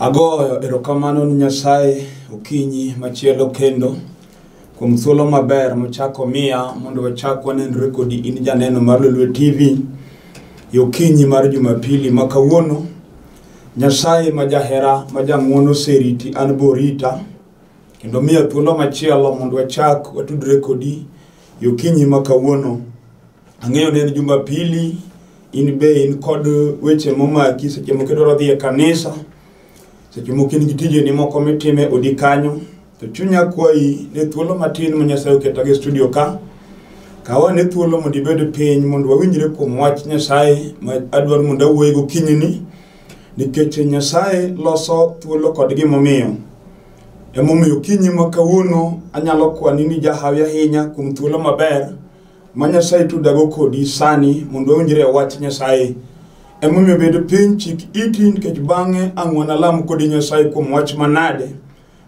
Agoyo erokamano ni Nyasaye okinyi machielo kendo kuom thuolo maber mochako miya mondo wachak wanenre kodi in janeno mar Lolwe TV e okinyi mar Jumapili ma kawuono. Nyasaye ma jahera ma jang'uono oseriti an borita kendo miya thuolo machielo mondo wachak watudre kodi e okinyi ma kawuono. Ang'eyo ni en Jumapili, in be in kod weche momaki seche moko idwaro dhi e kanisa, seche moko in gi tijeni moko mitimo e odi kanyo. To chunya kwayi ne thuolo matin ma Nyasaye oketa gi studio ka, kaw ane thuolo mondo ibed piny mondo wawinjre kuom wach Nyasaye ma adwaro mondo awuoye gokinyi ni nikech Nyasaye loso thuolo kod gimomiyo. Emomiyo okinyi ma kawuono anyalo kwani ni jahawi ahinya kuom thuolo maber ma Nyasaye tudago kodi sani mondo wawinjre e wach Nyasaye. Emomiyo bed piny chik iti nikech bang'e ang' wanalam kodi Nyasaye kuom wach manade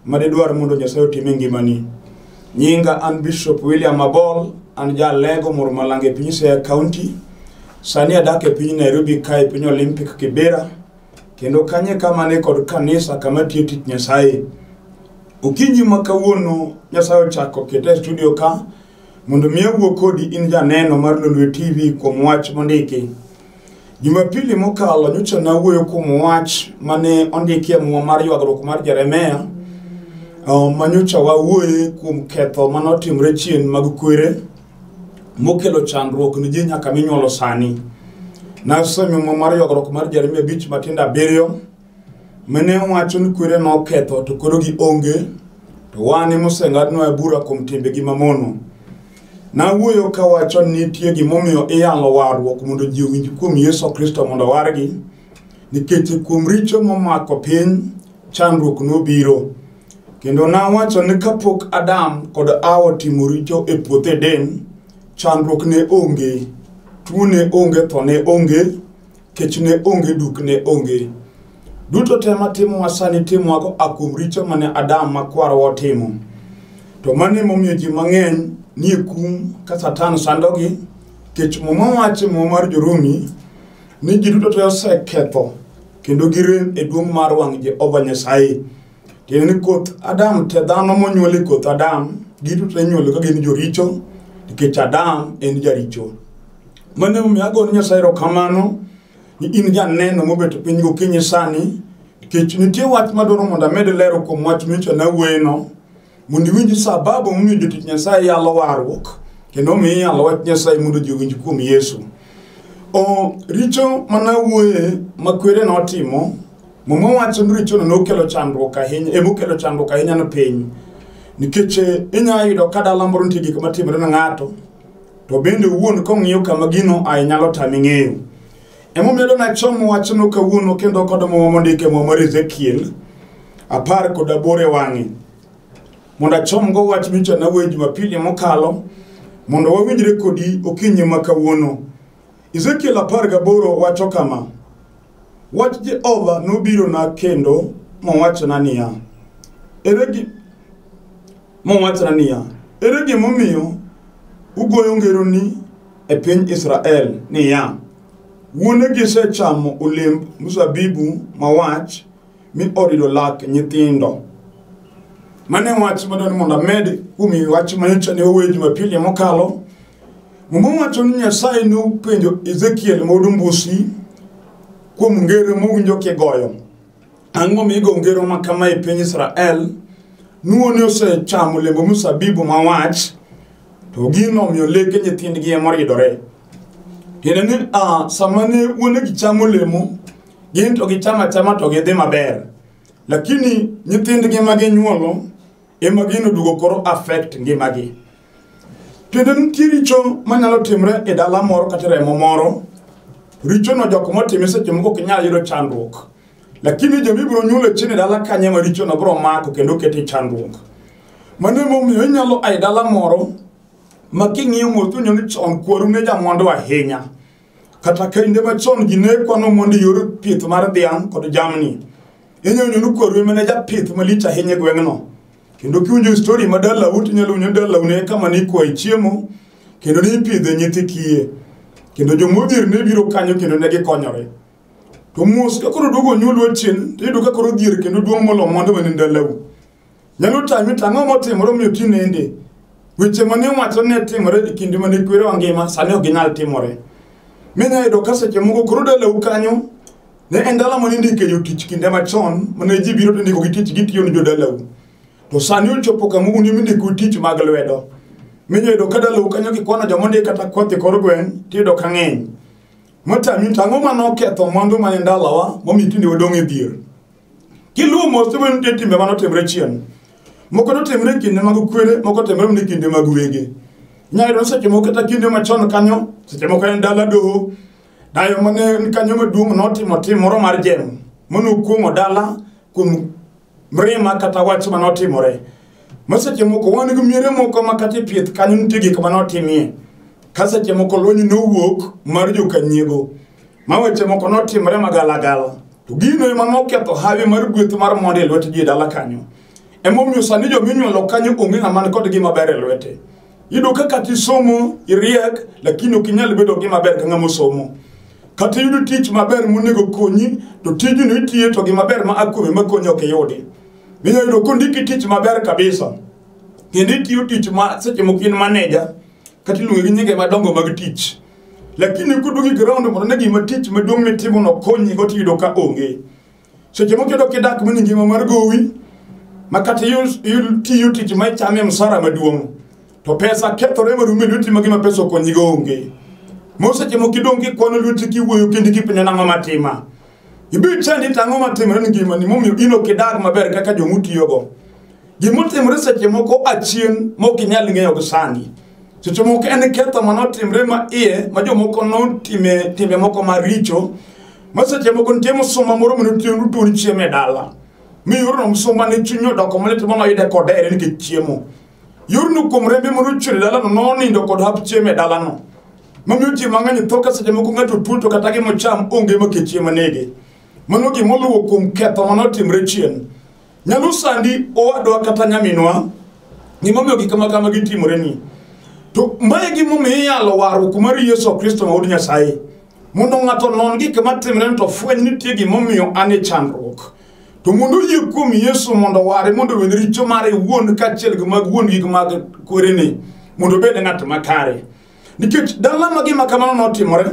ma didwar mondo Nyasaye otim e ngimani. Nyinga an Bishop William Abol, an jalego moro Malanga e piny Siaya County. Sani adak e piny Nairobi kae e piny Olympic Kibera, kendo kanyo e kama ane kod kanisa kama tiyo tich Nyasaye. Okinyi ma kawuono Nyasaye ochako keta e studio ka mondo mi awuo kodi in janeno mar Lolwe TV kuom wach mondiki. Jumapili mokalo nyocha nawuoyo kuom wach mane ondiki e muma mar ywagruok mar Jeremia ma nyocha wawuoye kuom ketho manotimre chien mag kwere mokelo chandruok ne ji nyaka minyuolo sani. Nasomo muma mar ywagruok mar Jeremia 5 matindo 7 mane wacho ni kwere noketho to koro gionge to wan ema oseng'adnwa bura kuom timbegi mamono. Nawuoyo kawacho ni nitie gimomiyo iyalo warruok mondo ji owinj kuom Yesu Kristo mondo owargi, nikech kuom richo momako piny chandruok nobiro. Kendo nawacho ni kapok Adam kod Hawa otimo richo e puoth Eden, chandruok ne onge, tuo ne onge, tho ne onge, kech ne onge, duk ne onge. Duto te matimowa sani timowa koa kuom richo mane Adam ma kwarwa otimo. To mano emomiyo ji mang'eny nie kum ka Satan sandogi, nikech Muma wacho e Muma mar Jorumi ni ji duto te oseketho kendo girem e duong' mar wang' Jehova Nyasaye. Tiende ni koth Adam te dhano monyuol e koth Adam, giduto te inyuolo ka gin joricho nikech Adam en jaricho. Mano emomiyo agone Nyasaye erokamano ni in janeno mobet piny gokinyi sani, nikech nitie wach madwaro mondo amed lero kuom wach micho nawuoyeno, mondo iwinj sababu momiyo jotich Nyasaye yalo warruok kendo omiyo iyalo wach Nyasaye mondo ji owinj kuom Yesu. O richo manawuoye ma kwere notimo, Muma wacho ni richono nokelo chandruok ahinya, emokelo chandruok ahinya ne piny. Nikech inyalo yudo ka dala moro nitie gik matimore ne ng'ato, to bende owuon kong'iyo kama gino aye nyalo tame ng'eyo. Emomiyo adwa nachom wachno kawuono kendo kod Muma mondik e Muma mar Ezekiel 18 e wang'e. Mondo achom go wach micho nawuoye Jumapili mokalo, mondo wawinjre kodi okinyi ma kawuono. Ezekiel 18 wacho kama: Wach Jehova nobirona kendo mowachona niya, Ere gimomiyo ugoyo ngeroni e piny Israel niya, wuonegi osechamo olemb mzabibu mawach mi orido lak nyithindo. Mano e wach madwaro ni mondo amed kuom wach manyocha ne wawuoyo Jumapili mokalo. Muma wacho ni Nyasaye nopenjo Ezekiel wuod Mbusi kuom ngero mowinjo kigoyo. Ang'o momiyo igo ngero ma kama e piny Israel? Nuo ni osechamo olemb mzabibu mawach, to gino omiyo leke nyithindgi ema oridore. Tiende ni sama ne wuonegi chamo olemo, gin to gichamo achama to gidhi maber. Lakini nyithindgi ma ginyuolo ema gino duogo koro affect ngimagi. Tiende ni nitie richo manyalo timre e dala moro kata e remo moro. Richono jok motime seche moko ok nyal yudo chandruok. Lakini joma ibiro nyuolo chien e dala kanyo ema richono biro mako kendo kete e chandruok. Mano emomiyo inyalo a e dala moro ma king'iyo mos to ni chon kwaru ne jamwandu ahinya. Kata kinde machon ji ne kwano mwandu e yor pith mar dhiang' kod jamni. Inyalo yudo ni kwaru ema ne japith malich ahinya e gweng'no. Kendo kiwinjo story ma dalau to inyalo winjo ni dalau ne kama ne ikwaye chiemo kendo ne ipidhe nyithi kiye. Kendo jomodhier ne biro kanyo kendo ne gikonyore. To mos ka koro duogo onyuolwa chien, to iyudo ka koro dhier kendo duong' molo mwandu mane ndalau. Nyalo tami to ang'o motimore omiyo tinende? Weche mane wacho ne timore e kinde mane kwerewa ngima sani ok ginyal timore. Minya yudo ka seche moko koro dalau kanyo ne en dala mane indike jotich kinde machon mane ji biro to indiko gi tich gitiyo ne jodalau. To sani ochopo kama un ema indiko tich mag lwedo. Minya yudo ka dalau kanyo kikwano joma ondik kata kwath e kor gweng' tiyudo ka ng'eny. Matami to ang'o mane oketho mwandu mane ndalawa momiyo tinde wadong' e dhier? Kiluwo mos to nitie timbe mane otimre chien. Moko notimre e kinde mag kwere, moko otimre mana e kinde mag wege. Inyalo yudo ni seche moko kata kinde machon kanyo, seche moko en dala doho, dayo mane ni kanyo maduong' notimo tim moro mar jem, mane okuong'o dala kuom mrima kata wach mane otimore. Ma seche moko wan gi miere moko ma kata e pieth kanyo nitie gik mane otimie. Ka seche moko lweny nowuok mar jokanyiego, ma weche moko notimore magalagala. To gino ema noketho hawi mar gweth mar mondo e lwet ji e dala kanyo. Emomiyo sani joma inyuolo kanyo onge ng'ama ni kod gima ber e lwete. Iyudo ka kata isomo, iriek, lakini ok inyal bedo gima ber ka ng'ama osomo. Kata iyudo tich maber monego konyi, to tijno itiye to gima ber ma a kuome makonyi ok iyudi. Inyalo yudo kondiki tich maber kabisa, kendo itiyo tich ma seche moko in manager, kata iluonge gi nyinge madongo mag tich. Lakini koduogi ground mondo ne gima tich maduong' mitimono konyigo tiyudo ka onge. Seche moko iyudo kidak mana e ngima mar gowi, ma kata itiyo tich ma ichame msara maduong', to pesa kethore marum e lweti ma gima pesa okonyigo onge. Mo seche moko idong' kikwano lweti kiwuoyo kendo kipenjo nang'o matima. Ibi chandi to ang'o matimore ni ngimani momiyo in ok idag maber kaka jomutiyogo. Gimotimore seche moko achien mok inyal ng'eyo gi sani. Seche moko en ketho manotimre ma iye ma jomoko notime timbe moko maricho ma seche moko nitie msumba moro mane otuon chiemo e dala. Mi yorno msumba ne chunye odoko malit manoyude kodere nikech chiemo. Yorno kuom rembe mane ochwer e dalano nonindo kod hap chiemo e dalano. Mamiyo ji mang'eny tho ka seche moko ng'ato tuo to kata gima ocham onge ma kech ema nege. Mano gimoluwo kuom ketho manotimre chien. Nyalo sandi owadwa kata nyaminwa gimomiyo gik ma kamagi timore ni. To mae gimomiyo iyalo warruok mar Yesu Kristo ma wuod Nyasaye. Mondo ng'ato onon gik matimre to fweny nitie gimomiyo an e chandruok. To mondo oyie kuom Yesu mondo oware mondo owen richo mare owuon kaachiel gi mag wuon gi mag kwerene mondo obed ng'at makare. Nikech dala ma gima kamano notimore,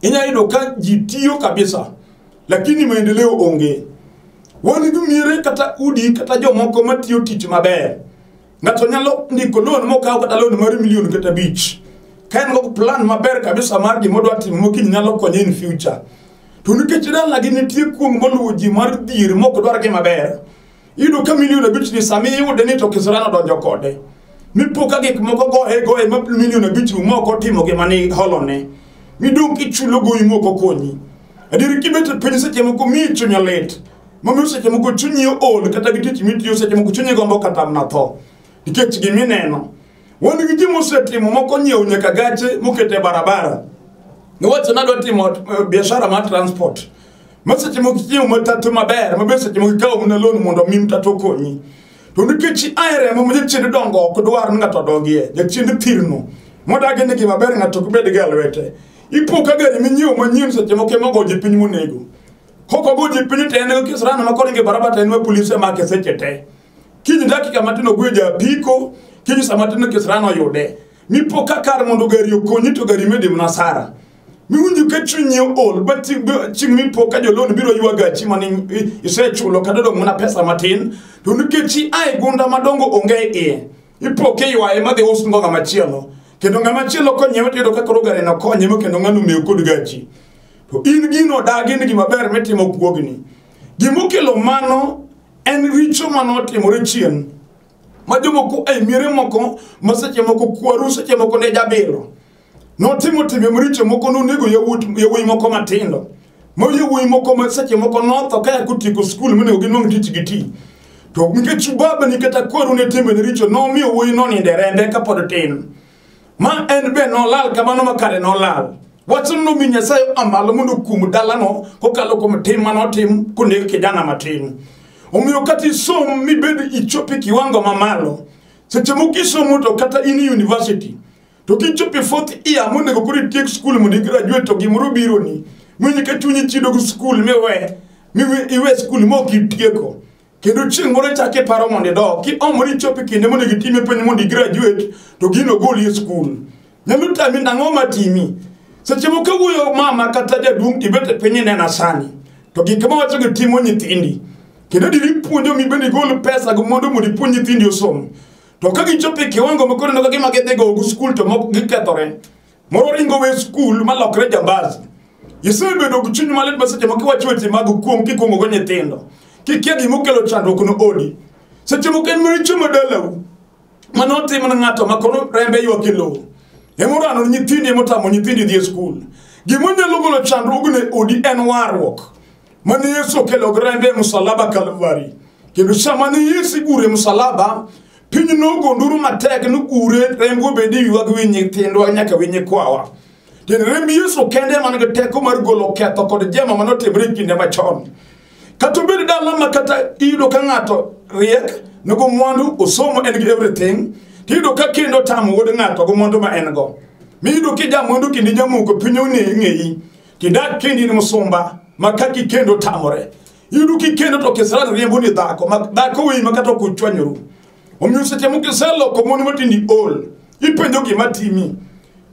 inyalo yudo ka ji tiyo kabisa, lakini maendeleo onge. Wan gi miere kata udi kata jomoko matiyo tich maber. Ng'ato nyalo ndiko loan mokaw kata loan mar milion kata abich. Ka en go plan maber kabisa mar gima odwa timo mokiny nyalo konye in future. To nikech dalagi nitie kuong' moluwo ji mar dhier mok dwar gima ber, iyudo ka milion abich ni sama iyude ni to kisran odonjo kode. Mipo ka gik moko goye goye ma milion abich ru mok otimo gima ni holone. Midong' kichulo gowi mok okonyi. Adier kibet e piny seche moko miyi chuny lit. Mamiyo seche moko chunyi ool kata gi tich mitiyo seche moko chunyi gombo kata mana tho. Nikech gimineno. Wan gi ji mosetimo moko nyiewo nyaka gache moketo e barabara. Niwacho nadwa timo biashara mar transport. Ma seche moko inyiewo matatu maber, ma be seche moko ikawo mana loan mondo mi matatu okonyi. To nikech a e remo ma jachien dongo ok dwar ni ng'ato odongie, jachien thirno. Modagi ni gima ber ng'ato ok bed go e lwete. Ipo ka gari minyiewo manyien seche moko ema ogo ji piny monego. Kok ogo ji piny to en gi kisran ma koringo e barabara to en ma polise make seche te. Kiny dakika matin ogwe ja apiko, kiny sama tin kisran oyude. Mipo ka kar mondo gari okonyi to gari medi mana sara. Miwinjo ka chunyi ool ba chieng' mipo ka jolon biro ywa gachi mane isechulo kata odong' mana pesa matin to nikech ia e gunda madongo onge e iye. Ipo kiywaye madhi us go ng'ama chielo. Kendo ng'ama chielo konyiewe tiyudo ka koro gari no konye ma kendo ng'ano omew kod gachi. To in gino dagi ni gima ber mitimo kuogni. Gimokelo mano en richo manotimore chien. Ma jomoko e miere moko ma seche moko kwaru seche moko ne jabilo. Notimo timbe maricho moko nonego yawuoyi moko matindo. Ma yawuoyi moko ma seche moko notho ka kotieko skul monego ginwang' tich giti. To nikech baba ni kata kwaru ne timbene richo nomiyo wuoyi nonindo e rembe kapod tin. Ma en be nolal kamano ma kare nolal. Wachno nomiyo Nyasaye oa malo mondo okum dalano kokalo kuom tim manotim koneg kijana matin. Omiyo kata isom mibed ichop e kiwango mamalo, seche moko isomo to kata in e university, to kichopo e fourth year monego koro itiek skul mondo i graduate to gimoro bironi. Mwinyi ka chunyi chido gi skul miwe, miwe iwe skul mok itieko. Kendo chieng' moro ichako iparo mondo idog, kiomori ichopo e kinde monego itime penj mondo i-graduate, to gino goli e skul. Nyalo tami nang'o matimi? Seche moko awuoyo mama kata jaduong' tibet e piny inena sani. To gik mawacho gi timo nyithindi. Kendo diri puonjo mi bende igol pesa go mondo mondo ipuonj nyithindi osom. To ka gichopo e kiwango ma koro ineno ka gima gidhi go skul to moko gikethore. Moro ringo we skul malokre jambazi. Isebedo gi chuny malit ma seche moko iwacho weche mag kuong' kikuong'o go nyithindo. Kikia gima okelo chandruok no odi. Seche moko en richo ma dalau. Mano otim ne ng'ato ma koro rembe ywak e lowo. Emorano nyithindi emotamo nyithindi dhi e skul. Gima nyalo golo chandruogno e odi en warruok. Mane Yesu okelo gi rembe e musalaba Kalvari. Kendo sama ne Yesu igure e musalaba, piny nogo nduru matek nogure rembe obed e wiwa gi wi nyithindwa nyaka wi nyikwawa. Kendo remb Yesu kende man gi teko mar golo ketho kod jema manotimre e kinde machon. Kata obed dala ma kata iyudo ka ng'ato riek, nigo mwandu, osomo, en gi everything, tiyudo ka kendo tamo wuod ng'ato gi mwandu ma en go. Miyudo ki jamwandu kendo ijamoko piny ong'eyi, tidak kendi in musumba ma kaka ikendo tamore. Iyudo kikendo to kisran riembo ni dhako, ma dhako weyi ma kata ok uchwanyoru. Omiyo seche moko iseloko mon matindi ol, ipenjo gima timi.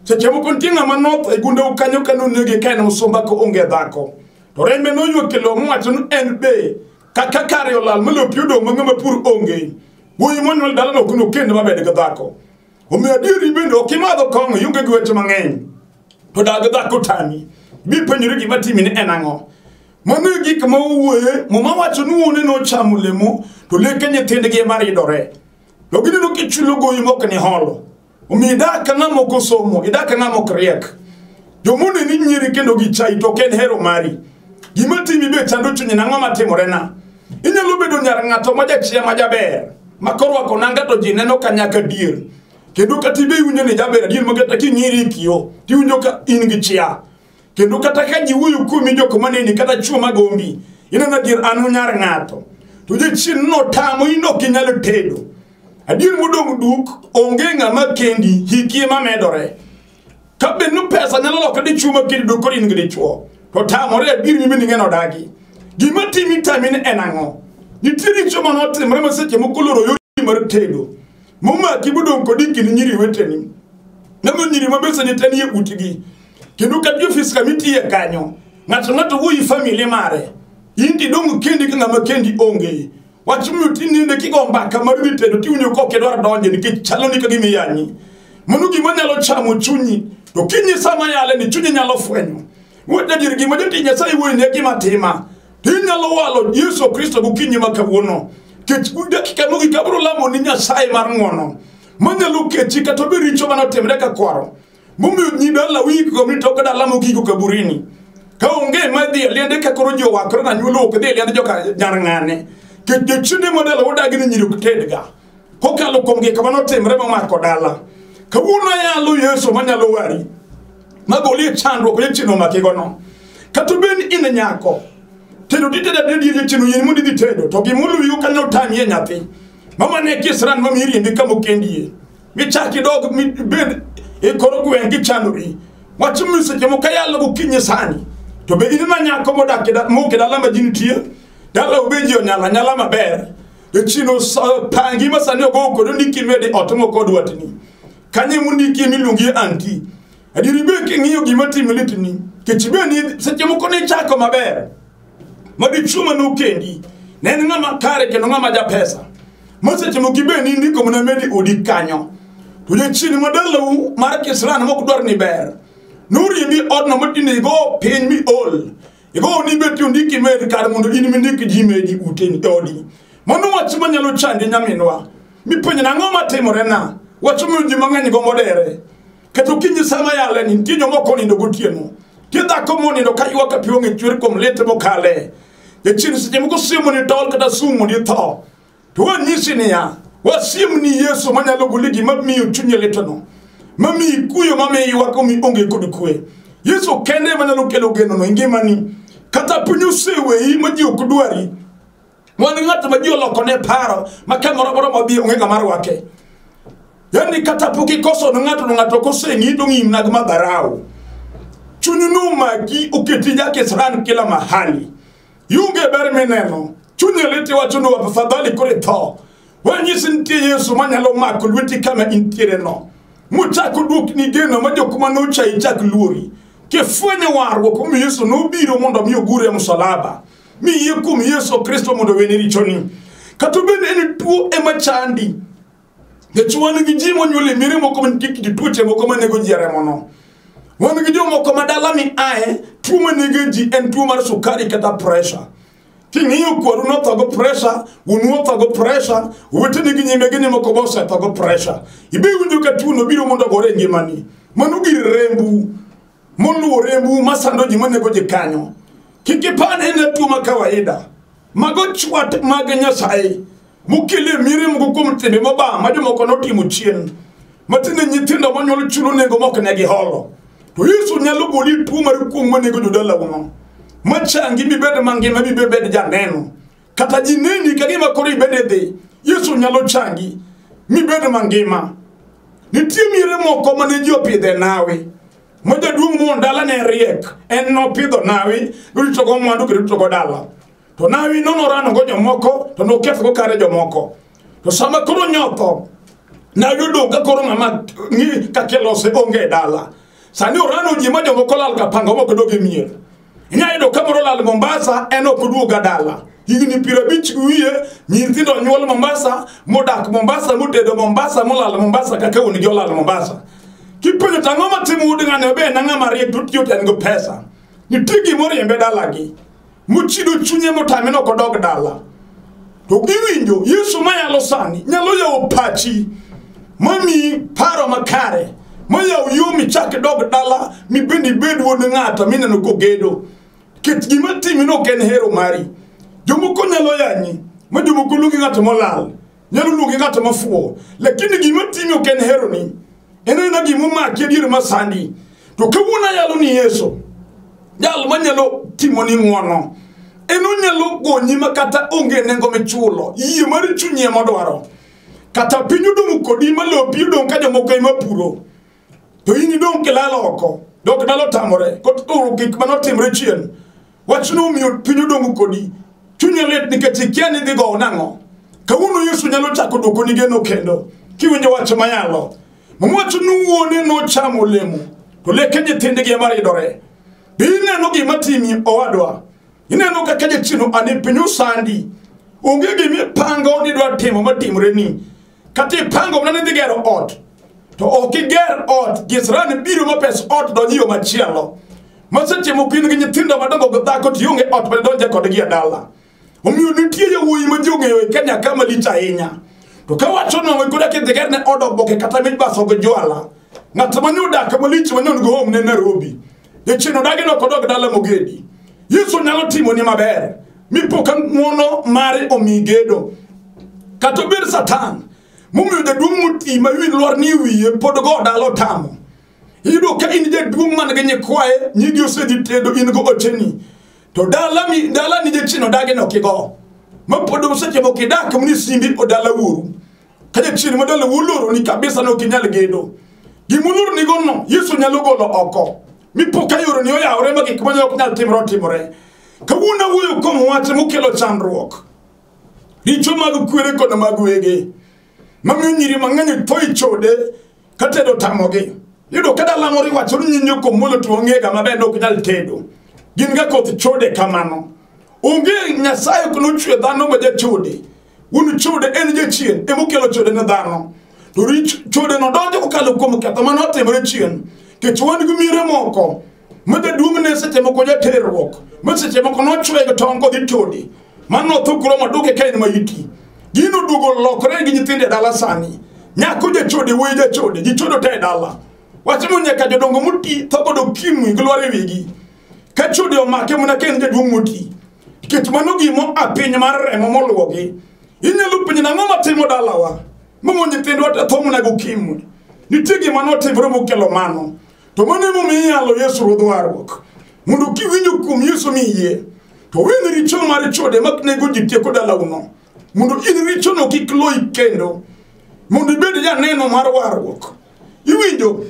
Seche moko nitie ng'ama notho e gundeu kanyo ka nonege ka en musumba ka onge dhako. To rembe noywak e lowo mowacho ni en be kaka kare olal ma lopi odong' ma ng'ama pur onge. Wuoyi monyuol dalano ok nokend mabed gi dhako. Omiyo adieri bende ok imadho kong'o ionge gi weche mang'eny. To dag dhako tami. Bipenjori gima timi ni en ang'o. Mano e gik ma owuoye, Muma wacho ni wuone nochamo olemo to leke nyithindgi ema ridore. To gineno kichulo gowi mok ni holo. Omiyo idak ka ng'ama ok osomo, idak ka ng'ama ok riek. Jomone ni nyieri kendo gichayi to ok en hero mari. Gima timi be chando chunyi nang'o matimorena. Inyalo bedo nyar ng'ato ma jachia ma jaber, ma korwako nanga to ji neno ka nyaka dier. Kendo kata ibe iwinjo ni jaber adier ma kata king'iri e kio, tiwinjo ka in gi chia. Kendo kata ka ji wuoyo kuomi jok maneni kata chuo magombi, ineno adier an nyar ng'ato. To jachien notamo in ok inyal tedo. Adier modong' duk, onge ng'ama kendi, hiki ema medore. Ka bed ni pesa nyalo loko dichuo ma kendi duk koro in gi dichuo. To tamore adier mi bende ing'e odagi. Gima timi tami ni en ang'o? Nitie richo manotimore ma seche moko oloro yori mar tedo. Momaki modong' kodi kind nyiri weteni. Namo nyiri ma be sani te nie utgi. Kendo kata e ofis kama itiye kanyo, ng'ato ng'ato wuoyi familia mare. In tidong' kendi ka ng'ama kendi onge. Wach miyo tinende kigo mbaka mar dhi tedo tiwinjo ka ok idwar donje nikech chalo ni ka gima iyanyi. Mano gima nyalo chamo chunyi. To kinyi sama yale ni chunyi nyalo fwenyo. Wuod adier gima jatich Nyasaye wuoyi ne gima tima. To inyalo walo Yesu Kristo gokinyi ma kawuono. Kech dakika mogik abiro lamo ni Nyasaye mar ng'uono. Manyalo kechi kata obed richo manotimre ka kwaro. Momiyo nyi dala wiko mitok dala mogik kaburini. Ka onge madhi e liende ka koro ji owakore na nyuolo ok dhi e liend joka nyar ng'ane. Kech jochiende modala odagi ni nyiri ok tedga. Kokalo kuom gik manotimre momako dala. Kawuono ayalo Yesu manyalo wari. Magoli e chandruok jachien omakigono. Kata obed ni in nyako, tedo titedo adedi jachien oyieni mondo idhi tedo, to gimoluwi kanyo otami e nyathi. Mama ne kisran ma miriembi kama okendie. Michak idog mibed e kor gweng' kichandori. Wach miyo seche moko ayalo gokinyi sani. To be in ma nyako modak mok e dala ma ji nitie, dala obe ji onyalo anyala maber. Jachien opangi ma sani ogowo kod ondiki medi ot mok od watni. Kanyo emondiki miluongi anti. Adieri be king'iyo gima timo litni, kech be ni seche moko ne ichako maber. Ma dichuo manokendi, ne en ng'ama kare kendo ng'ama japesa. Ma seche moko ibe ni indiko mana medi odi kanyo. To jachien ma dalau mar kisran mok dwar ni ber. Noriembi odno matinde igo piny mi ol. Igo ni bet ondiki med kar mondo in mindik ji medi uteni e odi. Mano wach manyalo chandi nyaminwa. Mipenjo nang'o matimore na? Wach miyo ji mang'eny gombo dere. Kata okinyi sama yale ni nitie joma ok onindo gotieno. Nitie dhako monindo ka ywak ka pi wang'e chwer kuom lit mokale. Jachien seche moko siemo ni tol kata sum mondo itho. To wanyisi niya, wasiem ni Yesu manyalo goli gima miyo chunyi litno. Mamiyi kuyo mamiyi ywak omiyi onge kod kwe. Yesu kende ema nyalo kelo genono e ngimani. Kata piny oseweyi ma ji ok dwari. Wan ng'at ma ji olokone paro ma kamoro amora modhi onge ng'ama rwake. Yani kata pok ikoso ne ng'ato to ng'ato ok oseng'i to ng'i mana gi madharau. Chunyi nomaki oketi jakisran kila mahali. Ionge ber mineno. Chunyi lit iwacho ni afadhali koro itho. Wanyisi nitie Yesu manyalo mako lweti kama intiere no. Mochako duokni geno ma jok manochayi chak luori. Kifwenyo warruok omiyo Yesu nobiro mondo mi ogure e msalaba. Mi yie kuom Yesu Kristo mondo oweni richoni. Kata obed en tuo ema chandi. Nikech wan gi ji monyuol e miere moko mantie kit tuoche moko manego ji e remono. Wan gi jomoko ma dala mi ae, tuo manego ji en tuo mar sukari kata pressure. King'iyo kwaru notho go pressure, wuonu otho go pressure, oweteni gi nyimegeni moko be osetho go pressure. Ibe winjo ka tuono biro mondo ogore e ngimani. Mano gir rembu, moluwo rembu masando ji manego ji kanyo. Kik ipar ni en tuo ma kawaida. Mago chwat mag Nyasaye mokelo e miere moko kuom timbe mobam ma jomoko notimo chien. Matinde nyithindo monyuol chulo nengo mok ne giholo. To Yesu nyalo goli tuo mar kuong' manego jodalauno. Machangi mibed mangima mibed janeno. Kata ji neni ka gima koro ibed idhi. Yesu nyalo changi mibed mangima. Nitie miere moko mane ji opidhe nawi. Ma jaduong' wuon dala ne riek. En nopidho nawi, noritogo mwandu kendo oritogo dala. To nawi no norano go jomoko to nokethogo kare jomoko. To sama koro nyotho, nawi odong' ka koro ng'ama ng'i kaka ilose onge e dala. Sani orano ji ma jomoko lal ka panga mok dog e mier. Inyalo yudo ka moro lal Mombasa, en ok oduog ga dala. Higni 50 gi wiye, nyithindo onyuol Mombasa, modak Mombasa, motedo Mombasa, molal Mombasa kaka wuon gi olal Mombasa. Kipenjo to ang'o matimo wuod ng'ani obe en ng'ama riek to otiyo to en gi pesa. Nitie gima oriembe dalagi. Mochido chunye motame ni ok odog dala. To giwinjo Yesu mayalo sani nyalo yawo pachi mamiyi paro makare mayawo yo michak idog dala mibed ibed wuod ng'ato mineno kogedo. Ket gima timi no ok en hero mari. Jomoko nyalo yanyi ma jomoko luongi ng'at molal, nyalo luongi ng'at mofuwo, lakini gima timi ok en heroni. En aena gima omaki adier masandi. To kawuono ayalo ni Yesu, jal manyalo timoni ng'uono. En onyalo gonyi ma kata onge nengo michulo. Yie mar chunyi ema odwaro. Kata piny odong' kodi ma lopi odong' ka jomoko ema puro. To in idong' kilal oko. Dok dala otamore. Koro gik manotimre chien. Wachno omiyo piny odong' kodi. Chunyi lit nikech ikia ni idhi gowo nang'o. Kawuono Yesu nyalo chako duokoni geno kendo. Kiwinjo wach mayalo. Muma wacho ni wuone nochamo olemo. To leke nyithindgi ema ridore. Be ineno gima timi owadwa? Ineno kaka jachien ani piny osandi. Onge gima ipango ni idwa timo matimoreni. Kata ipango mana ni idhi gero ot. To ok iger ot, kisran biro ma pes ot donjo yo machielo. Ma seche moko in gi nyithindo madongo gi dhako to ionge ot ma idonje kodgi e dala. Omiyo nitie yawuoyi ma ji ong'eyo e Kenya ka malich ahinya. To kawacho nang'o koro kidhi gerne od oboke kata mibaso gi jwala. Ng'at mane odak malich mane onego home ne Nairobi. Jachien odagi ni ok odog dala mogedi. Yesu nyalo timoni maber. Mipo ka ng'uono mare omiyi gedo. Kata obed Satan, momiyo jaduong' moti ma wi lwar ni wiye pod go dala otamo. Iyudo ka in jaduong' man gi nyikwaye, nyigi osedhi tedo in go ocheni. To dala mi dala ni jachien odagi ni ok igo. Ma pod seche moko idak mni simbi odala wuoru. Ka jachien ma dala wuoru oloroni kabisa ni ok inyal gedo. Gima oloroni go no, Yesu nyalo golo oko. Mipo ka yoreni oyawore ma gik mane ok nyal timore otimore. Kawuono awuoyo kuom wach mokelo chandruok. Richo mag kwere kod mag wege. Mamiyo nyiri mang'eny tho e chode ka tedo otamogi. Iyudo ka dala moro iwacho ni nyinyo komolo to ong'ega maber ni ok nyal tedo. Gin ga koth chode kamano. Onge Nyasaye ok nochwe dhano ma jachode. Wuon chode en jachien emokelo chode ne dhano. To rich chode no donjo kokalo kuom ketho mane otimore chien. Nikech wan gi miere moko ma jaduong' ne seche moko jaterruok, ma seche moko nochwe gi tong' kodhi chode. Mano notho koro maduke ka en maiti. Gino duogo lokore gi nyithindo e dala sani. Nyako jachode, wuoyi jachode, ji chodo te e dala. Wach mo nyaka jodongo moti tho godo ukimwi gi lwar e wigi. Ka chode omake mana ka en jaduong' moti. Nikech mano gima oa piny mar remo moluwogi. Inyalo penjo nang'o matimo dalawa? Momo nyithindwa te tho mana gi ukimwi. Nitie gima notimore mokelo mano. To mano emomiyo iyalo Yesu Ruodh warruok. Mondo kiwinjo kuom Yesu miyie, to wen richo mar chode mak nego ji tieko dalauno. Mondo in richono kik loyi kendo. Mondo ibed janeno mar warruok. Iwinjo?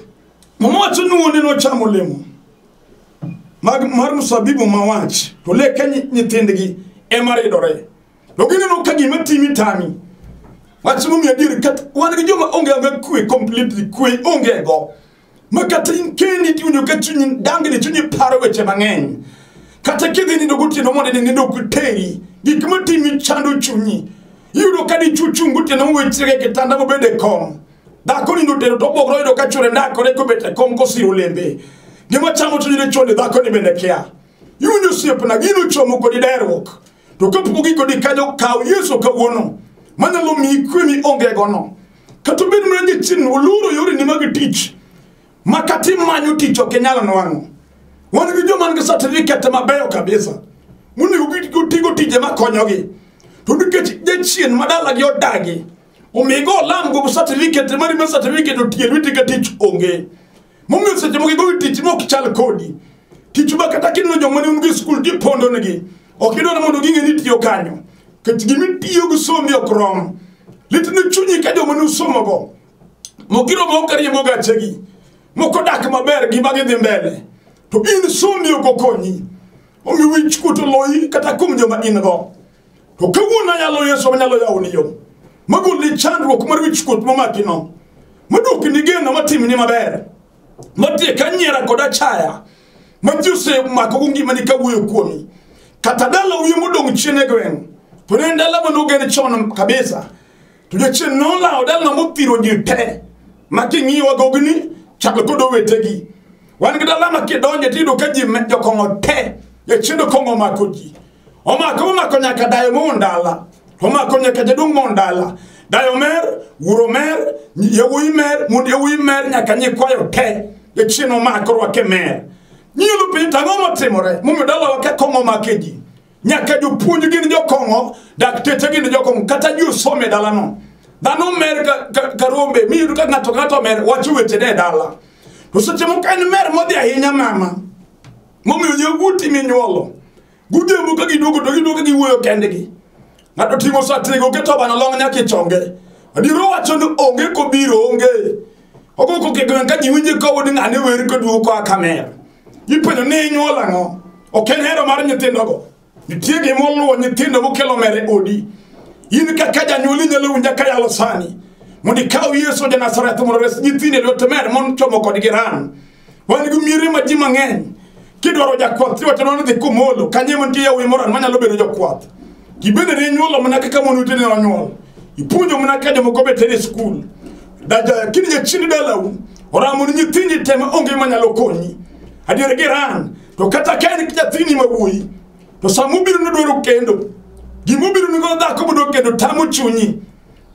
Muma wacho ni wuone nochamo olemo. Mag mar mzabibu mawach to leke nyithindgi ema ridore. To gineno ka gima timi tami. Wach momiyo adier kata wan gi joma onge onge kwe completely, kwe onge go. Ma kata in kendi tiwinjo ka chunyi dangni, chunyi paro weche mang'eny. Kata kidhi nindo gotieno mondo nindo ok teri. Gik matimi chando chunyi. Iyudo ka dichuo chung' gotieno mowechre e kitanda mobed e kom. Dhako nindo tero to obwogre oyudo ka chuore ndakore kobet e kom kosiro lembe. Gima chamo chuny dichuo ni dhako ni bende kia. Iwinjo osiepna, gino chomo kodi derruok. To kapok ogik kodi kanyo, kaw Yesu kawuono. Manyalo miyi kwe mionge gono. Kata obed mana jachien oloro yoreni mag tich. Ma kata imanyo tich ok inyal nwang'o. Wan gi joma nigi certificate mabeyo kabisa. Monego gitigo tije makonyogi. To nikech jachien ma dalagi odagi, omigo olam go certificate mari ma certificate otie lweti ka tich onge. Momiyo seche moko igoyo tich mok chal kodi. Tich ma kata kineno joma ne un go e skul tipondo negi. Ok idwar mondo ging'e ni itiyo kanyo. Nikech gimitiyo gi sombi ok rom. Lit ne chunyi ka joma ne usomogo. Moko moko riembo gachegi. Moko dak maber gima gidhi mbele. To in sombi ok okonyi. Omiyo wich kuot oloyi kata kuom joma in go. To kawuono anyalo Yesu manyalo yawoni yo. Magolni chandruok mar wich kuot momakino. Maduokni geno matimni maber. Matiek anyiera kod achaya. Ma ji osemako go ngimani kawuoyo kuomi. Kata dala wiye modong' chien e gweng'. To ne en dala manogen chon kabisa. To jachien nolawo dalano mothiro ji te. Ma king'iyo wagogni chaklo kod owetegi. Wan gi dala ma kidonje tiyudo ka ji jokong'o te. Jachien kong'o omako ji. Omako omako nyaka dayo moon dala. Omako nyaka jaduong' moon dala. Dayo mer, wuoro mer, yawuoyi mer, mond yawuoyi mer nyaka nyikwayo te. Jachien omako orwake mer. Inyalo penjo to ang'o motimore momiyo dalawa ka kong'o omake ji. Nyaka jopuonj gin jokong'o, dakteche gin jokong'o, kata ji osomo e dalano. Dhano mer ka rombe, miyud ka ng'ato ng'ato mer wacho wechene e dala. To seche moko en mer modhi ahinya mama. Momiyo yawuoti minyuolo. Godhiambo ka giduogo to giduogo giwuoyo kendgi. Ng'ato ting'o satego oketo bano long nyaka e chonge. Adier owacho ni onge kobiro onge. Ogo koko e gweng' ka ji winje ka wuod ng'ane wer koduogo koa kamer. Ipenjo ni inyuolo ang'o? Ok en hero mar nyithindogo. Nitie gima oluwo nyithindo mokelo mer e odi. In kaka janyuol inyalo winja kayalo sani. Mondo ikaw Yesu ja Nazareth mondo ores nyithindo e lwet mer mochomo kodgi ran. Wan gi miere ma ji mang'eny. Kidwaro jakwath tiwacho ni dhi Komolo, kanyo ema nitie yawuoyi moran manyalo bedo jokwath. Gibende ne inyuolo mana kaka mon weteni nonyuol. Ipuonjo mana ka jomoko be teri e skul. Daja kiny jachien dalau oramo ni nyithindi te ma onge manyalo konyi. Adier giran, to kata ka en nyathini ma wuoyi, to sama obiro nodwaro kendo, gimobiro nigo dhako modwa kendo tamo chunyi.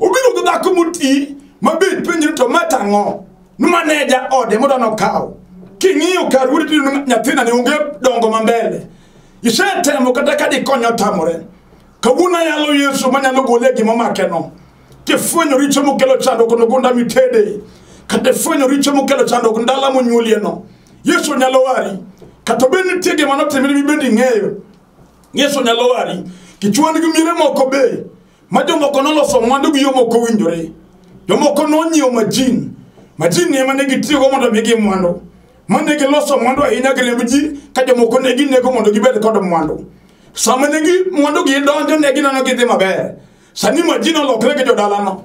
Obiro gi dhako moti ma be ipenjri to ma tang'o? Ni maneja ode modwa nokaw. King'iyo kar wuodi tiyudo ni nyathina ni onge dongo ma mbele. Isetemo kata ka dikonye otamore. Kawuono ayalo Yesu manyalo gole e gima omakeno. Kifwenyo richo mokelo chandruok no gunda mitede. Kata ifwenyo richo mokelo chandruok ndala monyuolieno. Yesu nyalo wari. Kata obed nitie gima notimre mibende ing'eyo. Yesu nyalo wari. Kichwan gi miere moko be ma jomoko noloso mwandu gi yo mok owinjore. Jomoko nonyiewo majin. Majin ni ema ne gitiyogo mondo omigi mwandu. Mane giloso mwandu ahinya gi remb ji ka jomoko ne ginego mondo gibed kod mwandu. Sama ne gi mwandu gi donjo ne gineno gidhi maber. Sani majin olokre gi jodalano.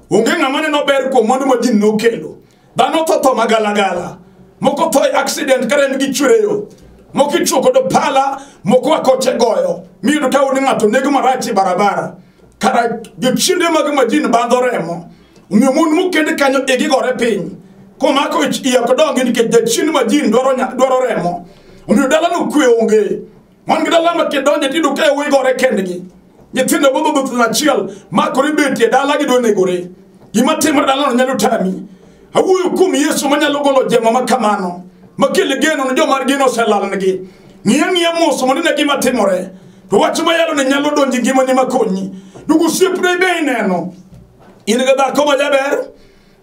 Onge ng'ama neno ber kuom mwandu ma jin nokelo. Dhano tho tho magalagala. Moko tho e accident ka rembgi chwer e yo. Moko ichuo kod pala, moko akoche goyo. Miyudo ka ni ng'ato nego marach e barabara. Kara jochiende mag majin bandho remo. Omiyo mon mokend kanyo igi gore piny. Komako ich iye ok dongi nikech jachien majin dwaro remo. Omiyo dalano kwe onge. Wan gi dala ma kidonje tiyudo ka yawuoyi gore kendgi. Nyithindo bodho thuno achiel makore betie dala gidwa negore. Gima timore dalano nyalo tami. Awuoyo kuom Yesu manyalo golo jemo ma kamano. Makel geno ne joma geno oselalnegi. Ng'iya ng'iya mos mondo ine gima timore. To wach mayalo ni nyalo donjo e ngimani makonyi. Duogo osiepne be ineno. In gi dhako ma jaber,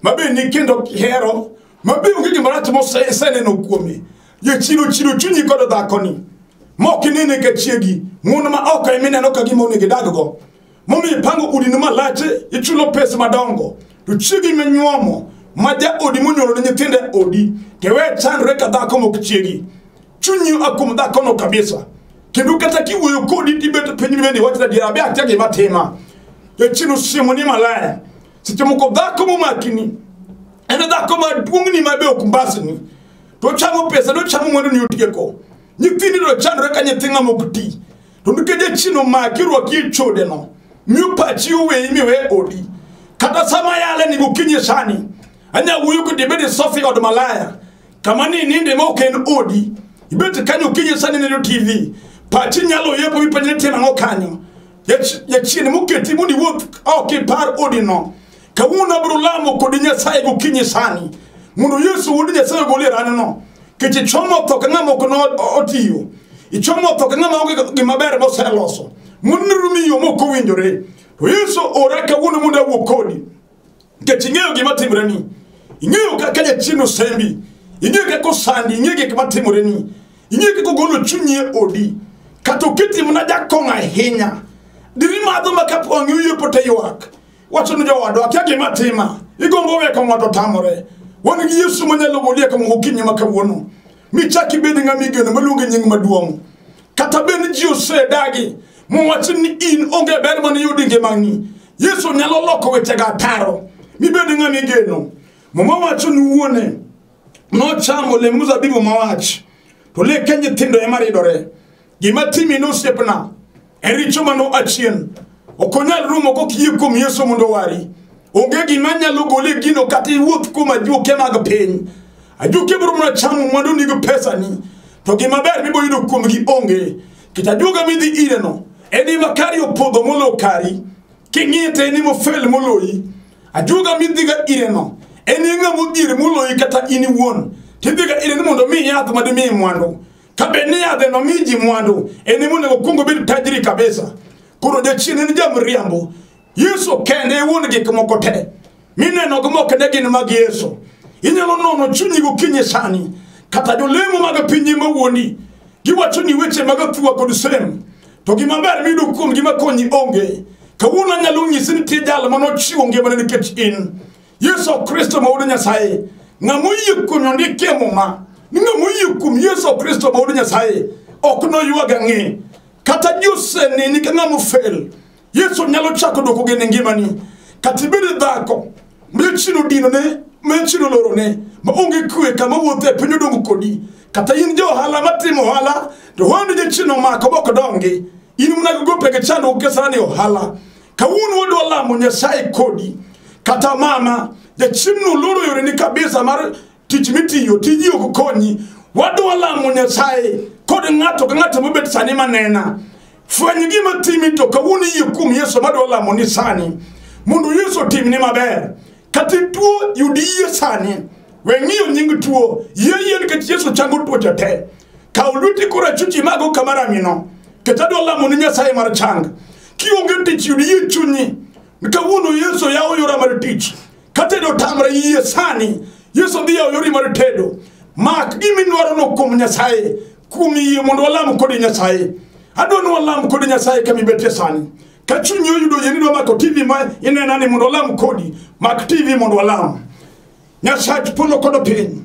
ma be ni kendo ihero, ma be onge gima rach moseneno kuome. Jachien ochido chunyi kod dhakoni. Mok inene ka chiegi, mon ma oko ema ineno ka gima onego idag go. Momiyo ipango udini malach, ichulo pes madongo. To chiegi minyuomo, ma jaodi monyuolo ne nyithindo e odi, to iwe chandore ka dhako mok chiegi. Chunyi oa kuom dhakono kabisa. Kendo kata kiwuoyo kodi tibet piny mibende iwach adiera abe akia gima tima. Jachien osiemoni maler. Seche moko dhako momakini en dhako maduong'ni ma be ok mbasni. To ochamo pesa, to ochamo mwandu ni otieko. Nyithindi to chandore ka nyithi ng'ama ok ti. To nikech jachien omaki orwaki e chode no, miyo pachi oweyi miwe odi. Kata sama yale ni gokinyi sani, anya wuoyo kodi ibed e sofa e od malaya. Kama ni ninde ma ok en odi, ibet kanyo okinyi sani neno TV. Pachi nyalo yepo mipenj ni timo ang'o kanyo. Jachien moketi mondo iwuoth ok ipar odi no. Kawuono abiro lamo kodi Nyasaye gokinyi sani. Mondo Yesu wuod Nyasaye ogoli e ranno. Nikech ichomo tho ka ng'ama ok otiyo. Ichomo tho ka ng'ama onge gima ber moseloso. Mondo rumi yo mok owinjore. To Yesu ora kawuono mondo awuo kodi. Nikech ing'eyo gima timoreni. Ing'eyo kaka jachien osembi. Ing'eyo kaka osandi, ing'eyo gik matimoreni. Ing'eyo kaka ogolo chunyi e odi. Kata oketi mana jakong'o ahinya. Diri madho ma kapo wang'i oyiepo to ywak. Wacho ni jowadwa akia gima tima. Igombo we kong'o to tamore. Wan gi Yesu manyalo goli e kong'o gokinyi ma kawuono. Michak ibed ng'ama igeno maluonge nying maduong'. Kata bed ni ji osedagi mowacho ni in onge ber mane iyudo e ngimani. Yesu nyalo loko wechego ataro mibed ng'ama igeno. Muma wacho ni wuone nochamo olemb mzabibu mawach to leke nyithindo ema ridore. Gima timi ni osiepna en richo mano achien. Ok onyal rumo kokiyie kuom Yesu mondo owari. Onge gima nyalo goli e gino kata iwuoth kuom ajuoke mag piny. Ajuoke biro mana chamo mwanduni gi pesani. To gima ber mibo yudo kuomgi onge. Nikech ajuoga midhi ire no en ema kari opodho molo kari. King'iye to en ema ofel moloyi. Ajuoga midhiga ire no en ng'ama odhier moloyi kata in iwuon. Tidhiga ire ni mondo omiyi yath madimiyi mwandu. Ka bed ni yadhe no miyi ji mwandu, en ema onego okuong obed tajiri kabisa. Koro jachien en jamriambo. Yesu kende e wuon gik moko te. Mineno go mok ne gin mag Yesu. Inyalo nono chunyi gokinyi sani. Kata jolemo mag pinyi mawuondi. Giwacho ni weche mag athua kod sem. To gima ber miyudo kuom gima konyi onge. Kawuono anyalo nyisi ni nitie jal manochiwo ngimane nikech in. Yesu Kristo ma wuod Nyasaye. Ng'ama oyie kuome ondiki e muma. Ni ng'ama oyie kuom Yesu Kristo ma wuod Nyasaye ok noywag ang'e. Kata ji oseneni ka ng'ama ofel. Yesu nyalo chako duoko geno e ngimani. Kata ibed dhako ma jachien odinone, ma jachien olorone, ma onge kwe kama wuothe e piny odong' kodi. Kata in ja ohala matimo ohala, to ohandi jachien omako mok dongi. In mana gi gope gi chandruok kesani ohala. Kawuono wadwa lamo Nyasaye kodi. Kata mama, jachien no oloro yoreni kabisa mar tich mitiyo, tiji ok konyi. Wadwa lamo Nyasaye kod ng'ato ka ng'ato mobet sani manena. Fweny gima timi to kawuono iyie kuom Yesu madwa lamo ni sani. Mondo Yesu otimni maber. Kata ituo yud yie sani. We ng'iyo nying tuo. Yie yie nikech Yesu chango tuoche te. Kaw lweti korachwich imago kama ramino. Nikech adwa lamo ni Nyasaye mar chang. Kionge tich yud yie chunyi. Kawuono Yesu yawo yora mar tich. Ka tedo otamre yie sani. Yesu dhi yawo yori mar tedo. Mak gima idwaro kuom Nyasaye. Kuom yie mondo walam kodi Nyasaye. Adwa ni walam kodi Nyasaye kama ibetie sani. Ka chunyi oyudo yie ni idwa mako TV ma inena ni mondo walam kodi. Mak TV mondo walam. Nyasach polo kod piny.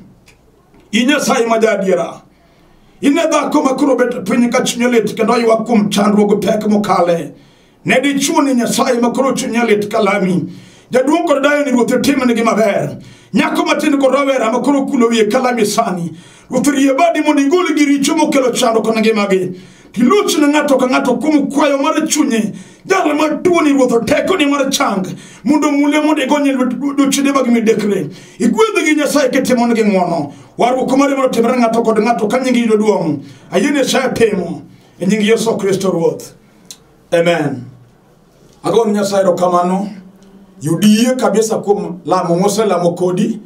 In Nyasaye ma jaadiera. In e dhako ma koro bet piny ka chunye lit kendo ywak kuom chandruok gi pek mokale. Ne dichuo ni Nyasaye ma koro chunye lit kalami. Jaduong' kod dayo ni Ruoth otimnegi maber. Nyako matin kod rawera ma koro kulo wiye kalami sani. Ruoth rie badi mondo igol gi richo mokelo chandruok ne ngimagi. Tiloch ne ng'ato ka ng'ato kuom kwayo mar chunye. Jal matuo ni Ruoth tekoni mar chang. Mondo mule mondo igonye duchne mag midekre. Igwedhgi gi Nyasaye kitimonegi ng'wono. Warruok mari mondo otimre ng'ato kod ng'ato ka nyingi yudo duong'. Ayie Nyasaye timo. E nying Yesu Kristo Ruoth. Amen. Agone Nyasaye erokamano. Yud yie kabisa kuom lamo moselamo kodi.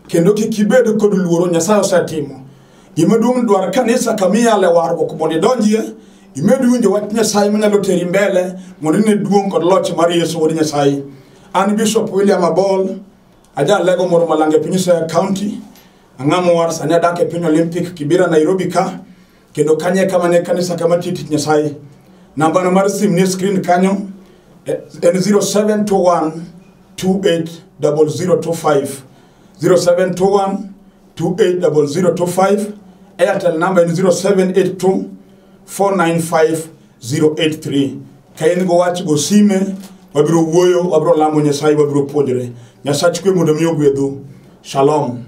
Kendo kik ibed kod luoro Nyasaye osetimo. Gima duong' dwar kanisa kama iyale warruok mondo idonjie. Imed winjo wach Nyasaye manyalo teri mbele mondo ine duong' kod loch mar Yesu wuod Nyasaye. An Bishop William Abol, ajalego moro Malanga e piny Siaya County. Ang'amo war sani adak e piny Olympic Kibera Nairobi ka. Kendo kanye kama ne kanisa kama tiyo tich Nyasaye. Nambana mar sim ni screen kanyo en 0721 280025 0721 280025. Airtel number en 0782 495 083. Ka in go wach go sime, wabiro wuoyo, wabiro lamo Nyasaye, wabiro puonjre. Nyasach kwe mondo mi ogwedhu. Shalom.